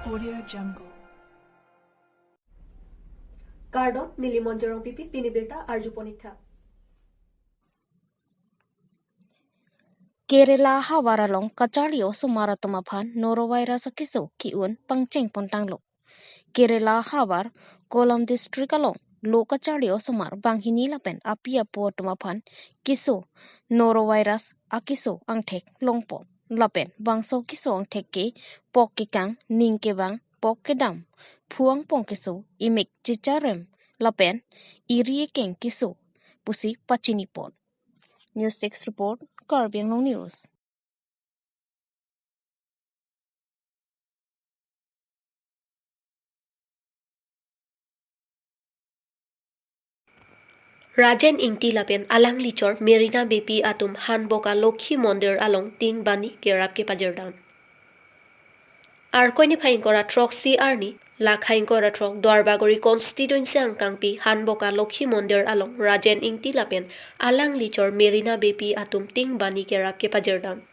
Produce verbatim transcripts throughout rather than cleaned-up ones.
Audio Jungle. Kardom, neli Monjorong Pipi, pini birta arju ponik tha. Kerala havar along kacharli osomar atum aphan norovirus akeso ki-un pangcheng pontanglo. Kerala havar Kollam district along lo kacharli osomar banghini lapen api apo atum aphan keso norovirus akeso angthek longpo. Lapen bangso keso angthek ke pok kekang, ning kevang, pok kedam, phu angpong keso, imek chicharem lapen eri ekeng keso pusi pachinipon. News Desk Report, Karbi Anglong News. Rajen Ingti lapen alangli chor Merina Beypi atum Hanboka Lokhi Mondir along ting bani kerap kepajirdam. Arkoi niphai ingkoi ra throksi arni, lakha ingkoi ra throk Duarbagori constituency angkangpi Hanboka Lokhi Mondir along Rajen Ingti lapen alangli chor Merina Beypi atum ting bani kerap kepajirdam.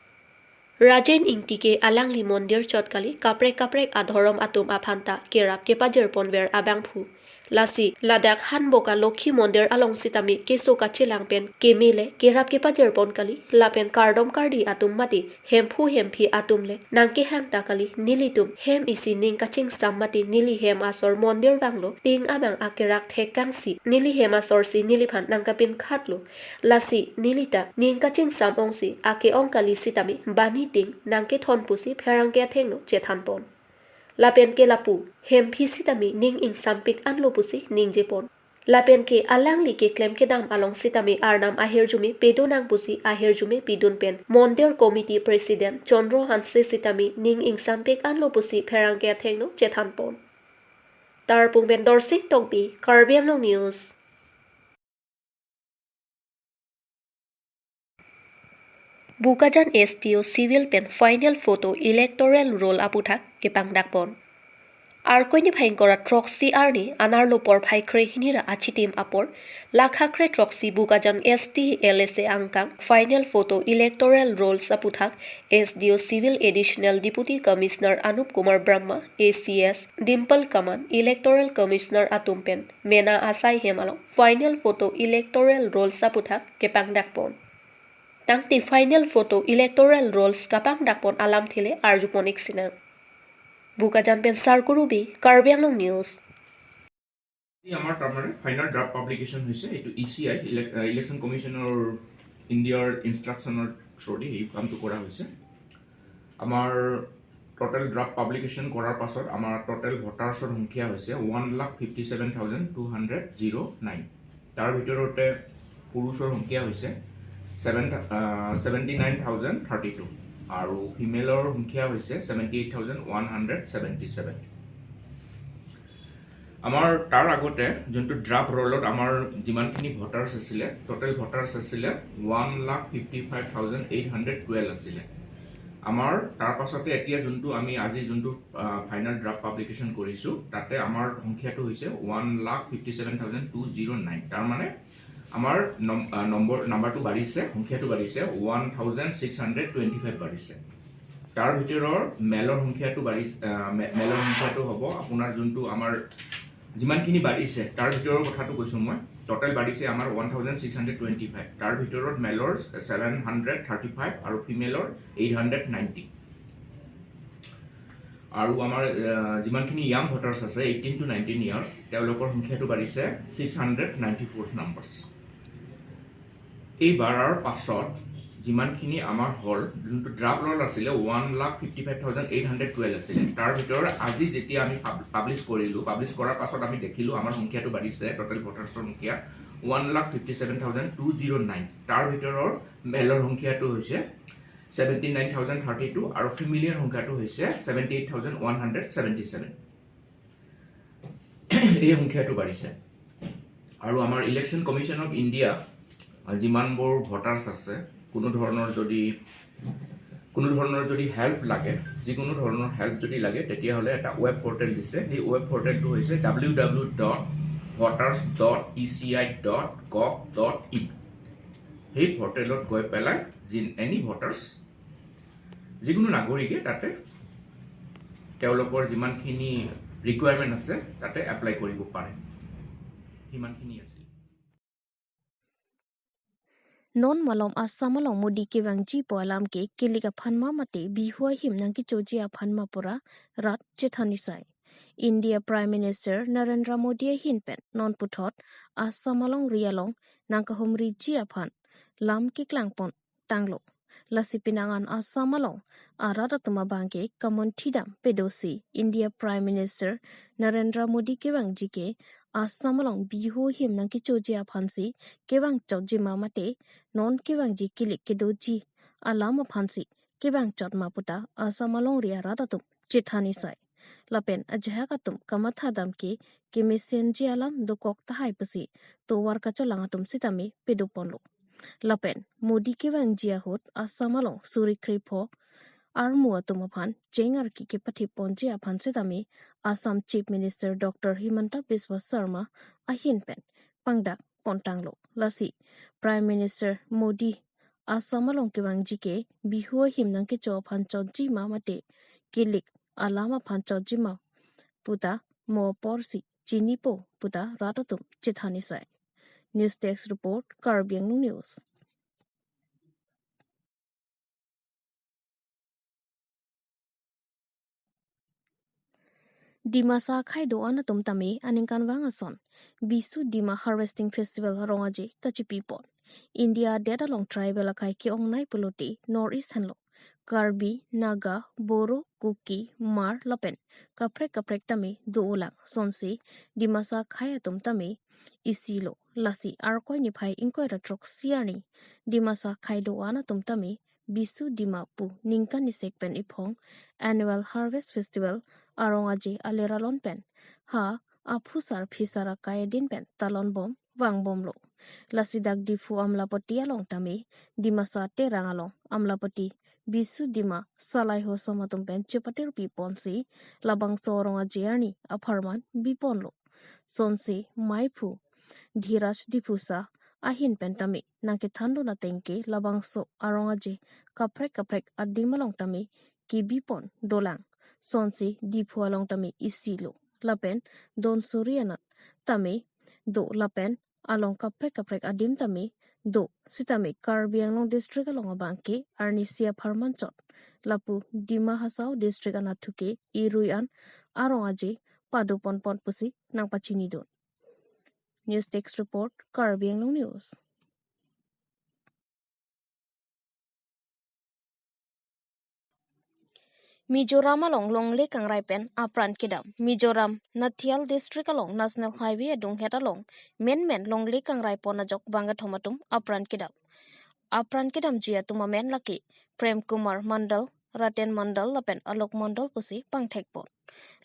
Rajen Ingti ke alangli mondir chot kali, kaprek kaprek adhorom atum aphan ta kerap kepajir ponver abangphu. Lasi ladak Hanboka Lokhi Mondir along sitame keso kachelang pen keme le kerap kepajir pon kali, lapen kardom kardi atum mate hemphu hemphi atum le nangkehang ta kali, nelitum hem isi ning kachingsam mate neli hem asor mondir vanglo, ting abang akerak thekangsi neli hem asor si neliphan nangkapinkhatlo. Lasi neli ta ning kachingsam ongsi ake-ong kali sitame bani ting nangkethon pusi pherangke athengno chethan pon. Lapen ke lapu hemphi sitame ning ingsampik anlo pusi ningje pon. Lapen ke alangli keklem kedam along sitame arnam ahirjume pedun nang pusi ahirjume pidun pen Mondir Committee President Chandra Hanse sitame ning ingsampik anlo pusi pherangke athengno chethan pon. Tarpung pen Dorsing Tokbi, Karbi Anglong News. Bokajan S D O Civil pen final photo electoral roll aputhak kepangdak pon. Arkoi niphai ingkoi ra throksi arni anerlo porphai kre hini ra achitim apor, lakha kre throksi Bokajan S T L S A angkang final photo electoral rolls aputhak S D O Civil Additional Deputy Commissioner Anup Kumar Brahma, A C S, Dimple Kaman, Electoral Commissioner atum pen mena asai hem along final photo electoral rolls aputhak kepangdak pon. Tangte final photo electoral rolls kapangdak pon alamthe le arju pon ik sinang. Bokajan pen Sarkuru Bey, Karbi Anglong News. আজি আমাৰ তাৰমানে final draft publication হৈছে। এইটো ই C I, ইলেক-, আহ, ইলেকশ্যন কমিশ্যনৰ ইণ্ডিয়াৰ ইনষ্ট্ৰাকশ্যনৰ থ্ৰুদি এই কামটো কৰা হৈছে। আমাৰ টোটেল ড্ৰাফ্ট পাব্লিকেশ্যন কৰাৰ পাছত আমাৰ টোটেল ভোটাৰ্ছৰ সংখ্যা হৈছে one lakh fifty seven thousand two hundred zero' nine. তাৰ ভিতৰতে পুৰুষৰ সংখ্যা হৈছে seven, uh, seventy nine thousand thirty two আৰু ফিমেলৰ সংখ্যা হৈছে seventy eight thousand one hundred seventy seven. আমাৰ তাৰ আগতে যোনটো ড্ৰাফ্ট ৰোলত আমাৰ যিমানখিনি ভোটাৰ্ছ আছিলে, টোটেল ভোটাৰ্ছ আছিলে one lakh fifty five thousand eight hundred twelve আছিলে। আমাৰ তাৰ পাছতে এতিয়া যোনটো আমি আজি যোনটো, আহ, ফাইনেল ড্ৰাফ্ট পাব্লিকেশ্যন কৰিছোঁ, তাতে আমাৰ সংখ্যাটো হৈছে one lakh fifty seven thousand two zero' nine. তাৰমানে আমাৰ নম-, আহ, নম্বৰ, নাম্বাৰটো বাঢ়িছে, সংখ্যাটো বাঢ়িছে one thousand six hundred twenty five বাঢ়িছে। তাৰ ভিতৰৰ মেলৰ সংখ্যাটো বাঢ়িছে, আহ, মে-, মেলৰ সংখ্যাটো হ'ব আপোনাৰ যোনটো আমাৰ যিমানখিনি বাঢ়িছে, তাৰ ভিতৰৰ কথাটো কৈছোঁ মই। টোটেল বাঢ়িছে আমাৰ one thousand six hundred twenty five. তাৰ ভিতৰত মেলৰ ছেভেন হাণ্ড্ৰেড থাৰ্টি ফাইভ আৰু ফিমেলৰ এইট হাণ্ড্ৰেড নাইণ্টি। আৰু আমাৰ, আহ, যিমানখিনি য়াং ভোটাৰ্ছ আছে, এইটিন টু নাইনটিন ইয়াৰ্ছ, তেওঁলোকৰ সংখ্যাটো বাঢ়িছে six hundred ninety four numbers. এই বাঢ়াৰ পাছত যিমানখিনি আমাৰ হ'ল, যোনটো ড্ৰাফ্ট ৰোল আছিলে, one lakh fifty five thousand eight hundred twelve আছিলে। তাৰ ভিতৰত আজি যেতিয়া আমি পাব-, পাব্লিছ কৰিলোঁ, পাব্লিছ কৰাৰ পাছত আমি দেখিলোঁ আমাৰ সংখ্যাটো বাঢ়িছে, টোটেল ভোটাৰ্ছৰ সংখ্যা one lakh fifty seven thousand two zero' nine. তাৰ ভিতৰৰ মেলৰ সংখ্যাটো হৈছে seventy nine thousand thirty two আৰু ফিমেলৰ সংখ্যাটো হৈছে seventy eight thousand one hundred seventy seven. এই সংখ্যাটো বাঢ়িছে। আৰু আমাৰ election commission of India, uh, যিমানবোৰ ভোটাৰ্ছ আছে, কোনো ধৰণৰ যদি, কোনো ধৰণৰ যদি হেল্প লাগে, যিকোনো ধৰণৰ হেল্প যদি লাগে, তেতিয়াহ'লে এটা ৱেব পৰ্টেল দিছে। সেই ৱেব পৰ্টেলটো হৈছে W W W dot voters dot E C I dot gov dot in. সেই পৰ্টেলত গৈ পেলাই যি, এনি ভোটাৰ্ছ, যিকোনো নাগৰিকে তাতে তেওঁলোকৰ যিমানখিনি ৰিকুৱাৰমেণ্ট আছে, তাতে এপ্লাই কৰিব পাৰে। সিমানখিনি আছিল। Non malom Assam along Modi kevangjipo alam ke kilik aphan ma mate Bihu ahim nangkechoji aphan ma pura rat chethan isai. India Prime Minister Narendra Modi ahin pen non puthot Assam alongri along nangkahumriji aphan lam keklangpon tanglo. Lasi penang an Assam along arat atum abang ke kamonthidam pedosi India Prime Minister Narendra Modi kevangji ke Assam along Bihu ahim nangkechoji aphansi kevangchotji ma mate non kevangji kilik kedoji alam aphansi kevangchot ma puta Assam alongri arat atum chethan isai. Lapen ajahak atum kamathadam ke kemesenji alam dokok tahai pusi tovar kacholang atum sitame pedoponlo. Lapen Modi kevangji ahut Assam along suri krepho armu atum aphan cheng arki kepathiponji aphan sitame Assam Chief Minister Doctor Himanta Biswa Sarma ahin pen pangdak pontanglo. Lasi Prime Minister Modi Assam along kevangji ke Bihu ahim nangkecho aphan chotji ma mate kilik alam aphan chotji ma puta mo porsi chinipo puta rat atum chethan isai. News Desk Report, Karbi Anglong News. Dimasa akhei do-an atum tame aningkanvang ason Bisu Dima Harvesting Festival arong aje kachipipon. India adet along tribal akhei ke-ongnei pulote North East henlo. Karbi, Naga, Boro, Kuki, Hmar lapen kaprek kaprek tame do-olang. Sonsi Dimasa akhei atum tame isilo. Lasi Arkoi niphai ingkoi ra throksi arni Dimasa akhei do-an atum tame Bisu Dima pu ningkan isek pen iphong Annual Harvest Festival arong aje aleralon pen ha aphusar phisar akai adin pen talon bom vangbomlo. Lasi dak Diphu Amlapatty along tame Dimasa Terang along Amlapatty Bisu Dima salai hosom atum pen chepatir piponsi labangso arong aje arni apharman biponlo. Sonsi maiphu Dhiraj Diphusa ahin pen tame nangkethandun ateng ke labangso arong aje kaprek kaprek adim along tame kebipon dolang. Sonsi Diphu along tame isilo. Lapen Donsuri anat tame do lapen along kaprek kaprek adim tame do. Sitame Karbi Anglong district along abang ke arnisi apharman chot. Lapu Dima Hasao district anatthu ke irui an arong aje padoponpon pusi nangpachinidun. News Desk Report, Karbi Anglong News. Mizoram along longle kangrai pen apran kedam. Mizoram Nathial district along National Highway adunghet along menmen longle kangrai pon ajok bangkethom atum apran kedam. Apran kedamji atum amen lake Prem Kumar Mandal, Raten Mandal lapen Alok Mandal pusi pangthekpon.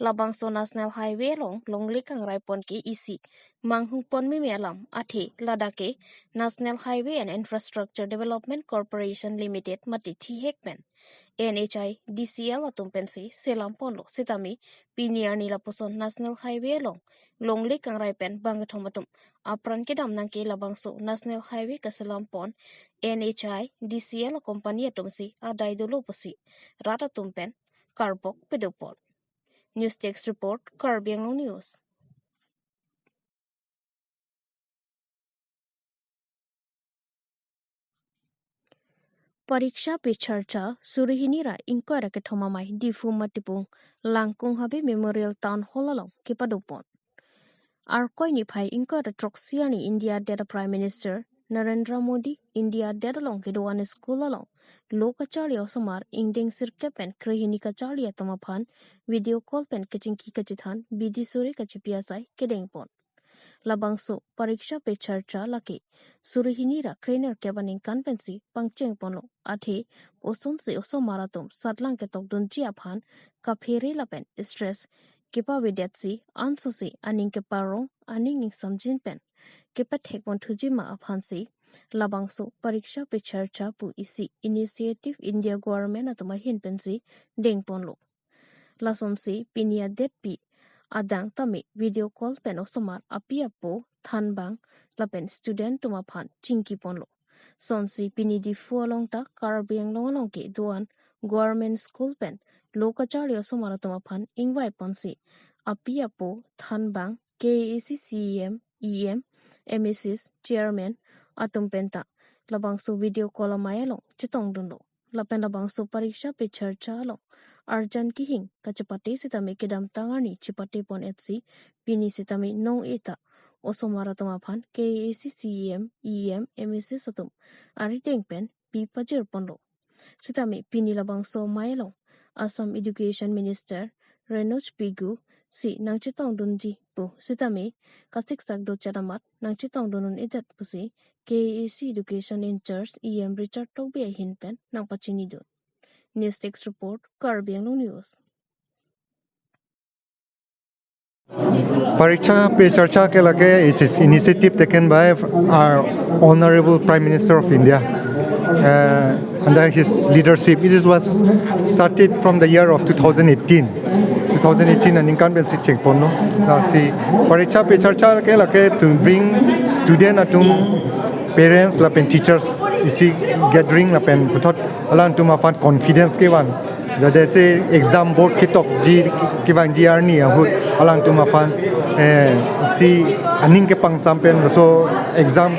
Labangso National Highway along longle kangrai pon ke isi manghupon meme alam athe ladak ke National Highway and Infrastructure Development Corporation Limited mate thihek pen N H I D C L atum pensi selam ponlo. Sitame pini arni lapuson National Highway along longle kangrai pen bangkethom atum apran kedam nangke labangso National Highway kaselam pon N H I D C L company atumsi adai dolo pusi rat atum pen karbok pedopon. News Desk Report, Karbi Anglong News. Pariksha Pe Charcha suri hini ra ingkoi ra kethom amei Diphu Matipung Langkung Habe Memorial Town Hall along kepadopon. Arkoi niphai ingkoi ra throksi arni India adet a Prime Minister Narendra Modi India adet along kedo-an school along lo kacharli osomar ingdeng sirkep pen krehini kacharli atum aphan video call pen kechingki kachethan bidi suri kachipi asai kedengpon. Labangso Pariksha Pe Charcha lake suri hini ra krenerkep aningkan pensi pangchengponlo. Athe kosonsi osomar atum satlang ketokdunji aphan kaphere lapen stress kepavedetsi ansosi aning keparong aning ningsamjin pen kepathekpon thuji ma aphansi labangso Pariksha Pe Charcha pu isi initiative India government atum ahin pensi dengponlo. Lasonsi pini adetpi adang tame video call pen osomar api apo thanbang lapen student atum aphan chingkiponlo. Sonsi pini Diphu along ta Karbi Anglong along kedo-an government school pen lo kacharli osomar atum aphan ingvai ponsi api apo thanbang K A A C C E M, E M, M A Cs, Chairman atum penta labangso video call amei along chetongdunlo. Lapen labangso Pariksha Pe Charcha along arjan kehing kachepate sitame kedamtang arni chepate pon-etsi pini sitame nong-e ta osomar atum aphan K A A C C E M, E M, M A Cs atum arideng pen pi pajir ponlo. Sitame pini labangso amei along Assam Education Minister Ranoj Pegu si nangchetongdunji pu sitame kasiksak do chot amat nangchetongdun un-edet pusi K A A C Education in-charge E M Richard Tokbi ahin pen nangpachinidun. News Desk Report, Karbi Anglong News. Pariksha Pe Charcha ke lake, it is initiative taken by our Honorable Prime Minister of India. Uh, under his leadership, it is, was started from the year of two thousand eighteen. Two thousand eighteen aningkan pensi chengponlo. Lasi Pariksha Pe Charcha ke lake to bring student atum, parents lapen teachers isi gathering lapen puthot alangtum aphan confidence kevan. Jadese exam board ketokji kevangji arni ahut alangtum aphan, eh, isi aning kepangsam pen laso exam,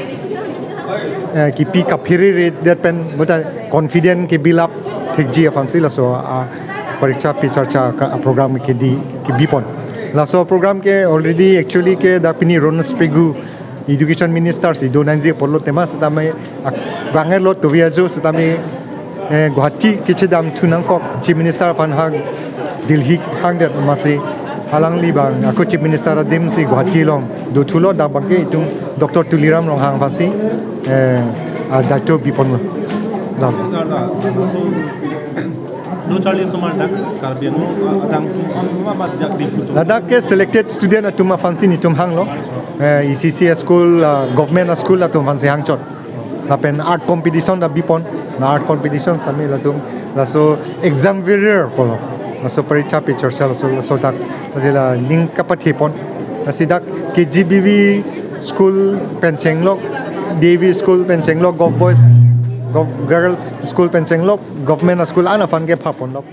eh, kipi kaphere-redet pen bonta confident ke-build up thekji aphansi laso, ah, Pariksha Pe Charcha ka program ke di, kebipon. Laso program ke already actually ke dak pini Ranoj Pegu Education Minister si donangji apotlo tema sitame ak-, bangelo tuvi ajo sitame, eh, Guwahati kechedamthu nangkok Chief Minister aphan hang Delhi hangdet amatsi alangli bang ako Chief Minister adimsi Guwahati along dothulo, dak abangke itum Doctor Tuliram Ronghang aphansi, eh, adaito biponlo. Lam. Lo charli osomar dak Karbi Anglong adang atum ma ma jak di putu. Ladak ke selected student atum aphansi netum hanglo. Eh, E C C school, ah, government school atum aphansi hangchot. Lapen art competition ta bipon. Na art competition sitame latum laso exam warrior pulo. Laso Pariksha Pe Charcha laso, laso dak. Lasi la ning kapathepon. Lasi dak K G B V school pen chenglok, D A V school pen chenglok, Govt Boys, Govt Girls school pen chenglok, government school an aphan ke phaponlok.